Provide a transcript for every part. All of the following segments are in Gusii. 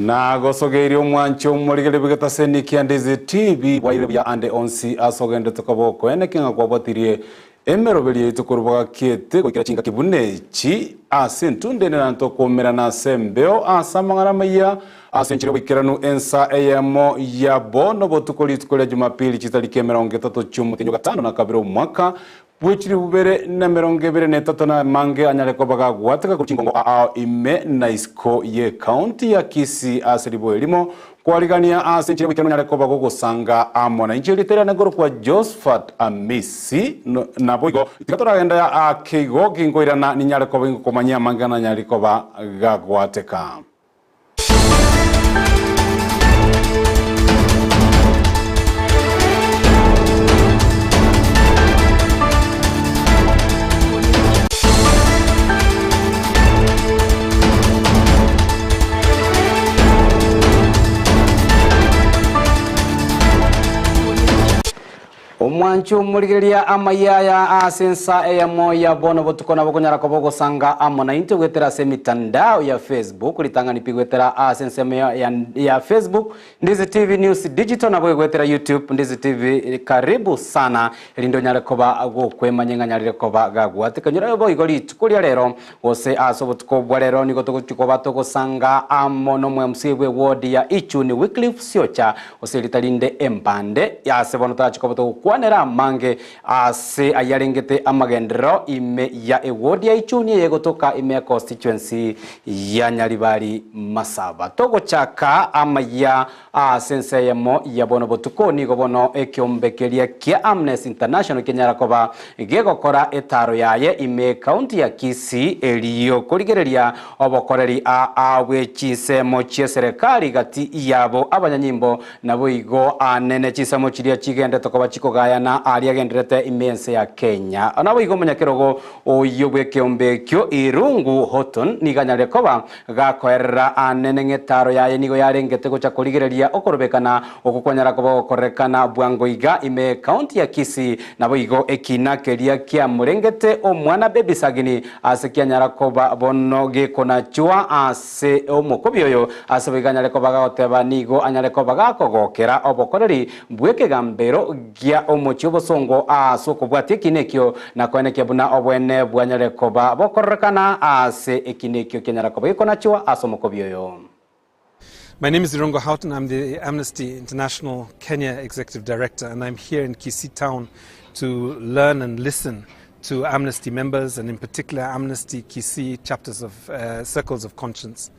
Nagosogeirie omwancho omorigereria bw'egetaseni kia Ndizi TV bwaire buya ande onsi ase ogenderete koba okoeneki ng'a kwabwatirie emeroberio yaito korwa bagakiete goikera chingaki buna echi ase entunda ende na ntokomerana ase embeo ase amang'ana amaya ase enchera y'oboikeranu ensa eyemo ya bono botuko rituko ria Jumapili chitariki 30 chi'omotienyi o gatano na kabere omwaka Bw'echilifu bibere na emerongo ebere na etato na amange anyare koba gagwateka korwa chingongo ao ime na isiko y'ecounty ya Kisii ase riboyo erimo kwarigania ase enchera y'oboikeranu onyare koba gogosanga amo nainche erieta riane nkorokwa Josphat Amisi naboigo tiga toragenda ake igo ginkoirana ninyare koba ingokomanyia amange nanyare koba gagwateka. Omwanchi omorigereria amayia aya ase ensa eyemo ya bono botuko nabo okonyara koba ogosanga amo naintwe goetera ase emitandao ya Facebook, ritang'ani pi goetera ase ensemo ya ya Facebook, Ndizi TV News Digital nabo egoetera YouTube, Ndizi TV karibu sana erinde onyare koba gokwemanya ng'a nyarire koba gagwateka. Nyora boigo rituko ria rero gose ase obotuko bwa rero nigo togochia koba togosanga amo nomo MC bwe ward ya Ichuni Wycliffe Siocha gose erita rinde embande ase bono torache koba togokwanera amange ase ayarengete amagenderero ime ya eward ya Ichuni eye egotoka ime ya constituency ya Nyaribari Masaba. Togochaka amaya ase ense eyemo ya bono botuko nigo bono ekiombe keria kia Amnesty International kenyara koba gegokora etaro yaye ime ekaunti ya Kisii erio korigereria obokoreri aa bwe chinsemo chieserekari gati yabo abanyanyimbo naboigo anene chinsemo chiria chigendete koba chikogayana aria agenderete ime ense ya Kenya. Naboigo omonyakerogo oyio bw'ekeombe ekio Irungu Houghton nigo anyarire koba Gakoerera anene ng'etaro yaye nigo yarengete gocha korigereria okorobekana okwo kwanyara koba gokorekana bwango iga ime y'ecounty ya Kisii. Naboigo ekina keria kiamorengete omwana baby Sagini ase kianyara koba bono gekonachwa ase omokobi oyo ase boigo anyare koba gagoteba nigo anyare koba gakogokera obokoreri bw'ekegambero gia omochie obosongo ase okobwatia ekina ekio, na koenekia buna obwene bwanyare koba bokororekana ase ekina ekio kianyara koba gekonachwa ase omokobi oyo. My name is Irungu Houghton. I'm the Amnesty International Kenya Executive Director, and I'm here in Kisii Town to learn and listen to Amnesty members, and in particular Amnesty Kisii chapters of Circles of Conscience.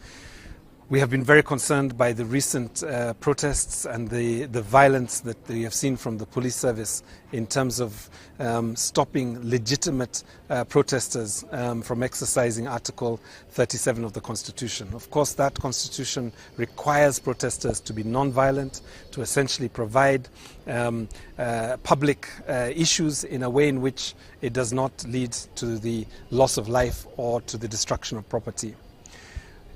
We have been very concerned by the recent protests and the, the violence that we have seen from the police service in terms of um, stopping legitimate uh, protesters um, from exercising Article 37 of the Constitution. Of course, that Constitution requires protesters to be non-violent, to essentially provide um, uh, public uh, issues in a way in which it does not lead to the loss of life or to the destruction of property.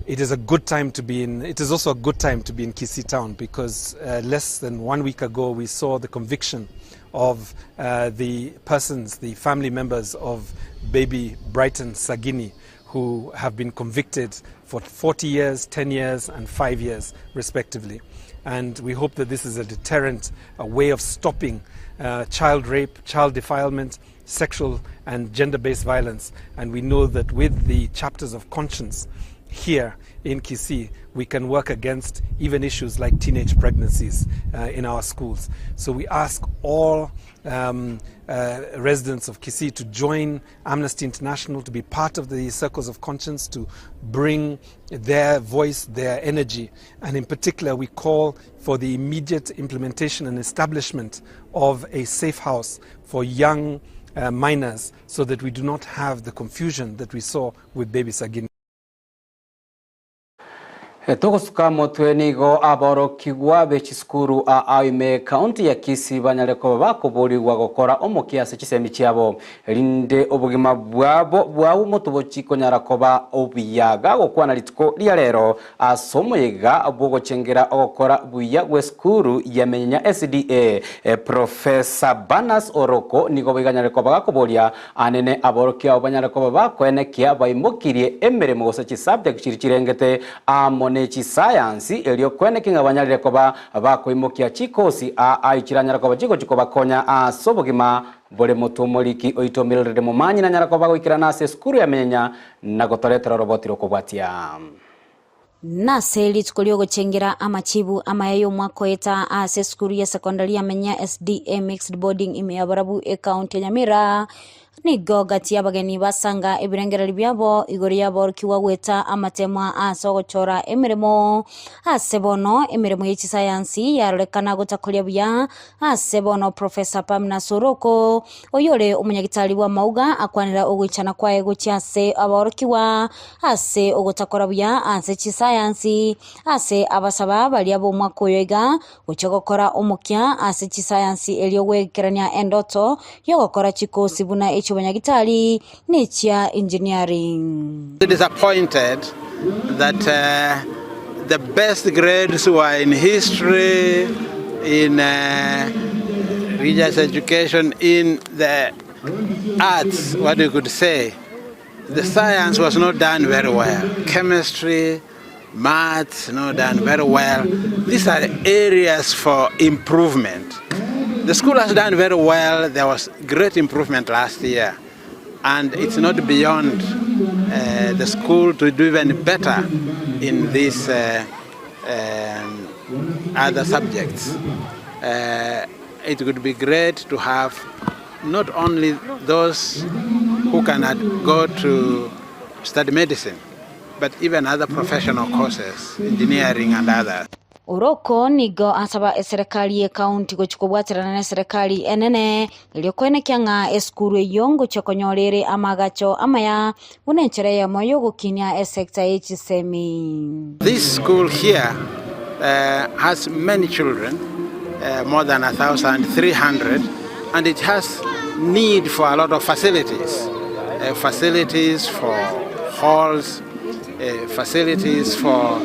It is a good time to be in. It is also a good time to be in Kisii town because uh, less than one week ago we saw the conviction of uh, the persons, the family members of baby Brighton Sagini, who have been convicted for 40 years, 10 years, and 5 years, respectively. And we hope that this is a deterrent, a way of stopping uh, child rape, child defilement, sexual and gender based violence. And we know that with the chapters of conscience here in Kisii, we can work against even issues like teenage pregnancies uh, in our schools. So we ask all um, uh, residents of Kisii to join Amnesty International, to be part of the circles of conscience, to bring their voice, their energy. And in particular, we call for the immediate implementation and establishment of a safe house for young uh, minors so that we do not have the confusion that we saw with Baby Sagini. Togosuka motwe nigo aborokigwa be chisukuru aa ime ekaunti ya Kisii banyare koba bakoborigwa gokora omokia ase chisemi chiabo erinde obogima bwabo bwa omoto bochi konyara koba obuya. Gagokwana rituko ria rero ase omoyega bwogochengera ogokora buya gw'esukuru ya Menyenya SDA, Professor Barnas Oroko nigo boigo anyare koba gakoboria anene aborokia abo banyare koba bakoenekia baimokirie emeremo gose chisubject chiria chirengete amo. ne chisayansi erio kweneki ng'a banyarire koba bakoimokia chikosi aa chiranyara koba chigochi kobakonya ase obogima bore motwe. Omoriki oito Mildred Momanyi nanyara koba goikerana ase esukuru ya Menyenya na gotoretera oroboti rokobwatia. Nase rituko riogochengera amachibu amaya y'omwaka oeta ase esukuru ya secondary ya Menya SDA Mixed Boarding ime ya Borabu, ekaunti ya Nyamira, nigo gati y'abageni basanga ebirengererio biabo igoro y'aborokigwa goeta amatemwa ase ogochora emeremo. Ase bono emeremo ye chisayansi yarorekana gotakoria buya. Ase bono Professor Pamna Soroko, oyore omonyagitari bw'amauga, akwanera ogoichana kwaye gochia ase aborokigwa ase ogotakora buya ase chisayansi ase abasaba baria b'omwaka oyo iga gochia gokora omokia ase chisayansi erio gwekerania endoto yogokora chikosi buna echi'obonyagitari na echia engineering. Disappointed that the best grades were in history, in religious education, in the arts, what you could say. The science was not done very well. Chemistry, maths, not done very well. These are areas for improvement. The school has done very well. There was great improvement last year. And it's not beyond the school to do even better in these other subjects. It would be great to have not only those who cannot go to study medicine, but even other professional courses, engineering and others. Oroko nigo asaba eserekari y'ekaunti gochia kobwaterana na eserekari enene erio koenekia ng'a esukuru eyio ngochia konyora ere amagacho amaya buna enchera eyemo yogokinia esector y'echisemi. This school here has many children, more than 1,300, and it has need for a lot of facilities. Facilities for halls, facilities for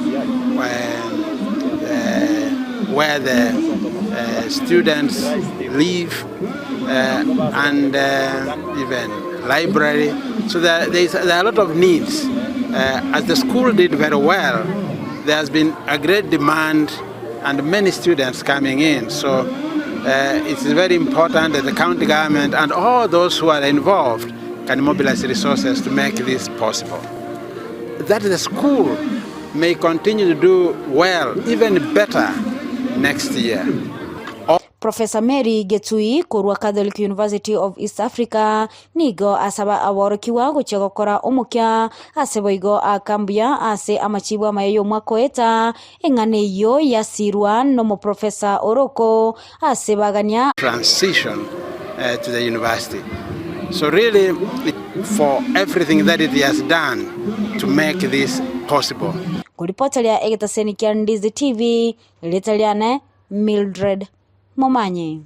where the students live, and even library. So there are a lot of needs. As the school did very well, there has been a great demand and many students coming in. So it's very important that the county government and all those who are involved can mobilize resources to make this possible. That the school may continue to do well, even better next year. Professor Mary Getui korwa Catholic University of East Africa nigo asaba aborokigwa gochia gokora omokia ase boigo akambuya ase amachibu amaya y'omwaka oeta eng'ana eyio yasirwa n'omoprofesa Oroko ase bagania Transition to the university. So really, for everything that it has done to make this possible. Koripoteria egetaseni kia Ndizi TV, rita riane Mildred Momanyi.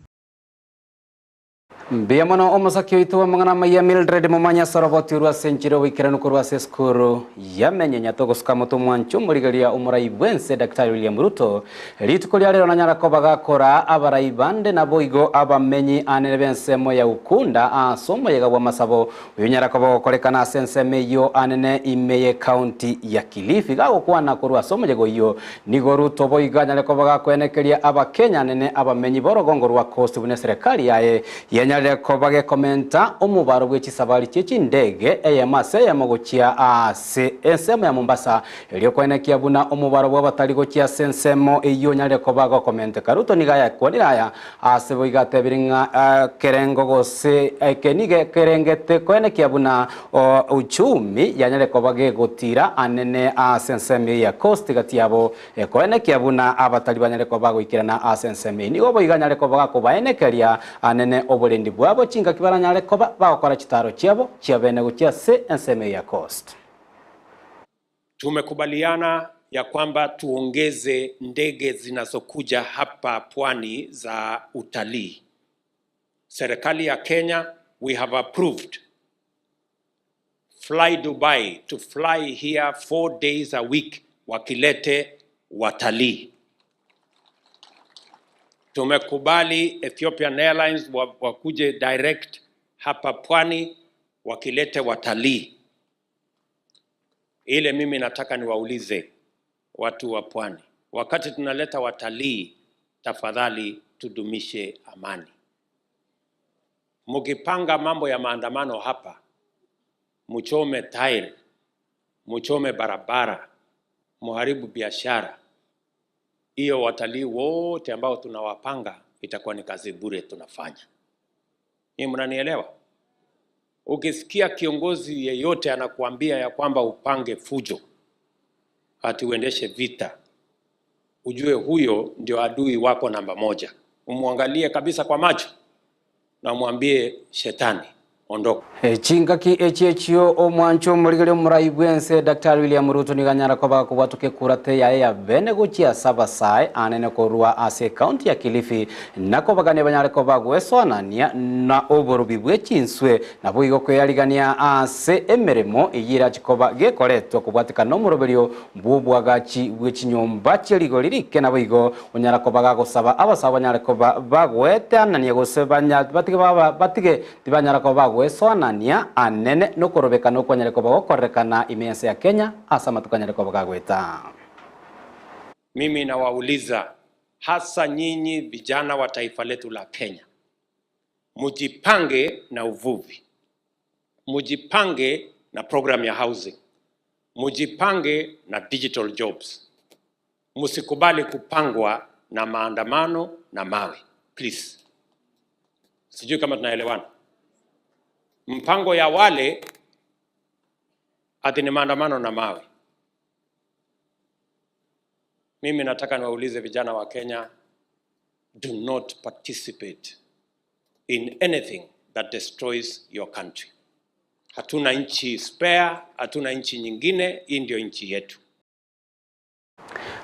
Mbuya mono omosaki oito wa mang'ana maya Mildred Momanya soroboti orwa ase enchera oboikeranu korwa ase esukuru yamenyenya. Togosuka moto omwancho omorigereria. Omorai bwense Daktari William Ruto rituko ria rero nanyara koba gakora abarai bande nabo igo abamenyi anene b'ensemo ya Ukunda ase omoyega bwa masabo oyo nyara koba gokorekana ase ensemo eyio anene ime ye county ya Kilifi. Gagokwana korwa ase omoyega oyio, nigo Ruto boigo anyare koba gakwenekeria abakenya anene abamenyi b'orogongo rwa Coast buna eserekari yaye yenyarire koba gekomenta omobaro bwe chisabari chie chindege eyemo ase eyemo gochia ase ensemo ya Mombasa erio kwenekia buna omobaro bw'abatari gochia ase ensemo eyio nyarire koba gokomenteka. Ruto niga yakwanire aya ase boigo atebire ng'a kerengo gose eke nige kerengete kwenekia buna uchumi yanyare koba gegotira anene ase ensemo ya Coast gati yabo koenekia buna abatari banyare koba goikerana ase ensemo eyio. Nigo boigo anyare koba gakobaenekeria anene oborendi bwabo chingaki baranyare koba bagokora chitaro chiabo chiabene gochia ase ensemo ya Coast. Tumekubaliana ya kwamba tuongeze ndege zinazokuja hapa pwani za utalii. Serikali ya Kenya, we have approved Fly Dubai to fly here 4 days a week wakilete watalii. Tumekubali Ethiopian Airlines wakuje direct hapa pwani wakilete watalii. Ile mimi nataka niwaulize. watu wa pwani, wakati tunaleta watalii, tafadhali tudumishe amani. Mkipanga mambo ya maandamano hapa, mchome tairi, mchome barabara, muharibu biashara, hiyo watalii wote ambao tunawapanga itakuwa ni kazi bure tunafanya. Ni mnanielewa? Ukisikia kiongozi yeyote anakuambia ya kwamba upange fujo, ati uendeshe vita, ujue huyo ndio adui wako namba moja. Umwangalie kabisa kwa macho na umwambie shetani, ondoka. Chingaki echi echio omwancho omorigeri omorai bwense Daktari William Ruto niganyara koba kobwatoka ekurate yaye ya bene gochia sabasae anene korwa ase ekaunti ya Kilifi nakobagania banyare koba gwesoanania na oborobi bwe chinswe nabo igo kweyarigania ase emeremo eyio erachikoba gekoretwa kobwatekana omoroberio bwa obwagachi bwe chinyomba chia rigori rike nabo igo onyara koba gagosaba abasaba banyare koba bagweteanania gose banya batige baba batige tibanyara koba bagwesoanania anene nokorobekana okwanyare koba gokorekana ime ense ya Kenya ase amatuko anyare koba gagweta. Mimi nawauliza hasa nyinyi vijana wa taifa letu la Kenya, mujipange na uvuvi, mujipange na program ya housing, mujipange na digital jobs. Msikubali kupangwa na maandamano na mawe, please. Sijui kama tunaelewana. Mpango ya wale ati ni maandamano na mawe. Mimi nataka niwaulize vijana wa Kenya, do not participate in anything that destroys your country. Hatuna nchi spare, hatuna nchi nyingine, hii ndio nchi yetu.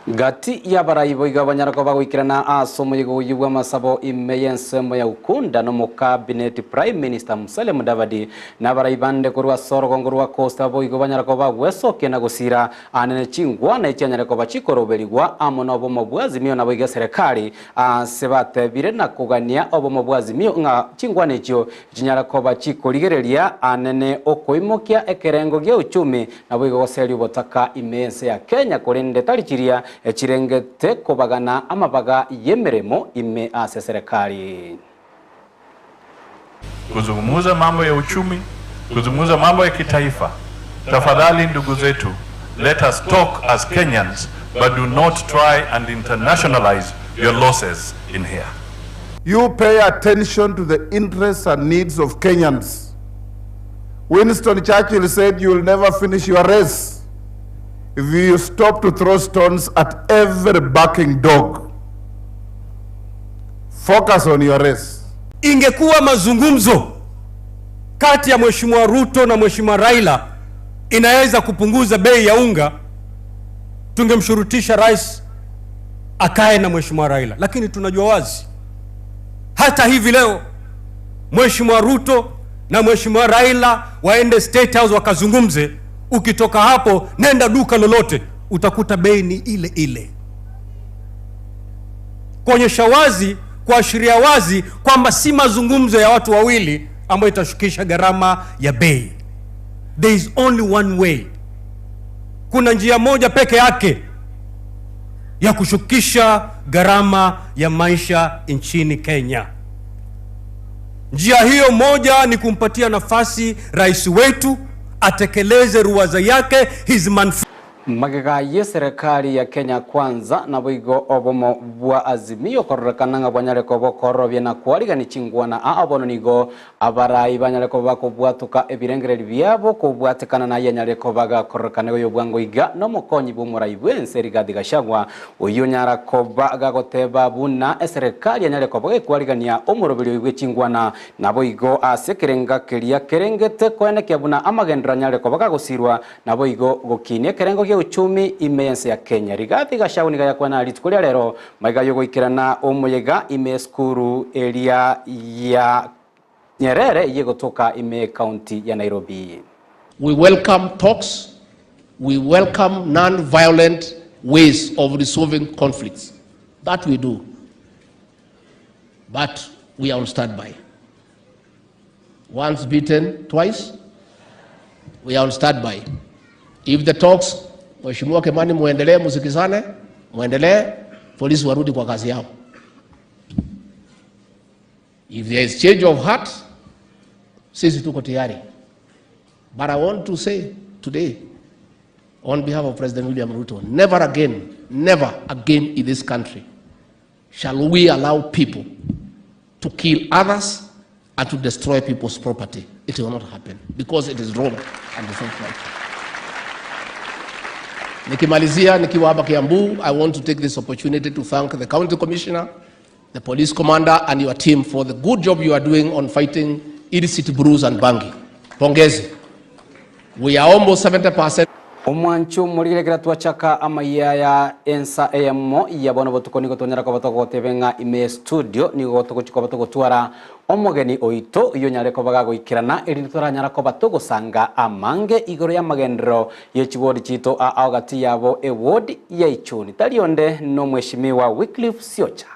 Gati y'abarai boiga banyarako bagoikerana ase omoyigo oyo bwa amasabo ime y'ensemo ya Ukunda no cabinet Prime Minister Musalia Mudavadi n'abarai bande korwa ase orogongo rwa Coast boigo banyarako bagwesokia na gosira anene chingwana echianyareko bachikoroberigwa amo na obomo bwa Azimio nabo iga serikali ase batebire na kogania obomo bwa Azimio ng'a chingwana echio chinyarako bachikorigereria anene okoimokia ekerengo gia uchumi nabo igo goseria obotaka ime ense ya Kenya korende tari chiria echirengete kobagana amabaga y'emeremo ime ase serikali. Kuzungumza mambo ya uchumi, kuzungumza mambo ya kitaifa. Tafadhali ndugu zetu, let us talk as Kenyans, but do not try and internationalize your losses in here. You pay attention to the interests and needs of Kenyans. Winston Churchill said you will never finish your race if you stop to throw stones at every barking dog. Focus on your race. Ingekuwa mazungumzo kati ya Mheshimiwa Ruto na Mheshimiwa Raila inaweza kupunguza bei ya unga, tungemshurutisha rais akae na Mheshimiwa Raila, lakini tunajua wazi hata hivi leo Mheshimiwa Ruto na Mheshimiwa Raila waende State House wakazungumze. Ukitoka hapo nenda duka lolote utakuta bei ni ile ile, kuonyesha wazi, kuashiria wazi kwamba si mazungumzo ya watu wawili ambayo itashukisha gharama ya bei. There is only one way, kuna njia moja peke yake ya kushukisha gharama ya maisha nchini Kenya. Njia hiyo moja ni kumpatia nafasi rais wetu atekeleze ruwaza yake, his manifesto. Magega ye serikali ya Kenya Kwanza nabo igo obomo bwa Azimio kororekana ng'a bwanyareko bokorobia na kwarigani chingwana a obono nigo abarai banyareko bakobwatuka ebirengereri biabo kobwatekana na yanyareko bagakorekana oyo bwango iga nomokonyi bw'omorai bwense Rigathi Gachagua oyo nyarako bagagoteba buna eserikali yanyareko bagekwarigania omoroberi bwe chingwana nabo igo ase ekerenga keria kerengete koenekia buna amagendero anyareko bagagosirwa nabo igo gokinia ekerengo gia uchumi ime ense ya Kenya. Rigathi Gachagua niga yakwana rituko ria rero maiga yogoikerana omoyega ime esukuru eria ya Nyerere yegotoka ime county ya Nairobi. We welcome talks. We welcome non-violent ways of resolving conflicts. That we do. But we are on standby. Once beaten, twice, we are on standby. If the talks Mheshimiwa Kimani, muendelee, msikizane, muendelee, polisi warudi kwa kazi yao. If there is change of heart, sisi tuko tayari. But I want to say today, on behalf of President William Ruto, never again, never again in this country shall we allow people to kill others and to destroy people's property. It will not happen because it is wrong and it's not right. Nikimalizia nikiwa hapa Kiambu, I want to take this opportunity to thank the county commissioner, the police commander and your team for the good job you are doing on fighting illicit brews and bangi. Pongezi. We are almost 70% Omwancho morigerekera twachaka amaiya ya ensa eyemo ya bono botuko nigo tonyara koba togotebe ng'a ime studio nigo togochi koba togotwara omogeni oito iyo nyare koba gagoikerana erinde toranyara koba togosanga amange igoro ya magenderero ye chiwodi chito a agati yabo ewodi ya Ichuni tarionde no mheshimiwa Wycliffe Siocha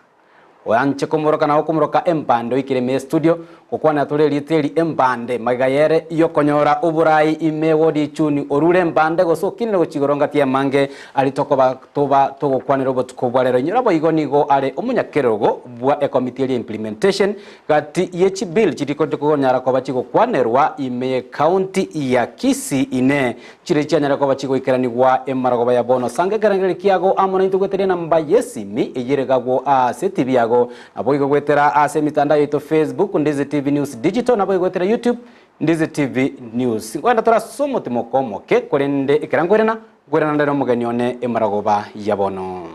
oyanche komoroka na okomoroka empande oikire me studio gokwana tore riteri empande magayere yokonyora oburai ime wodi Ichuni orure empande gose okinire gochigoro ngati amange ari tokoba toba togokwanera obotuko bwa rero inyora boigo nigo are omonyakerogo bwa ekomiti ya implementation gati ye chibill chiriko chikonyara koba chigokwanerwa ime county ya Kisii ine chire chianyara koba chigoikeranigwa emarogoba ya bono sange kerengere kiago amo naintwe gweteria namba yesimi eyeregagwo ase TV yago nabo igo gwetera ase emitandao yaito Facebook Ndizi TV News Digital nabo igwetera YouTube Ndizi TV News ngwenda torasoma otimokomoke korende ekera ngwerena ngwerena ndere omogeni one emarogoba ya bono.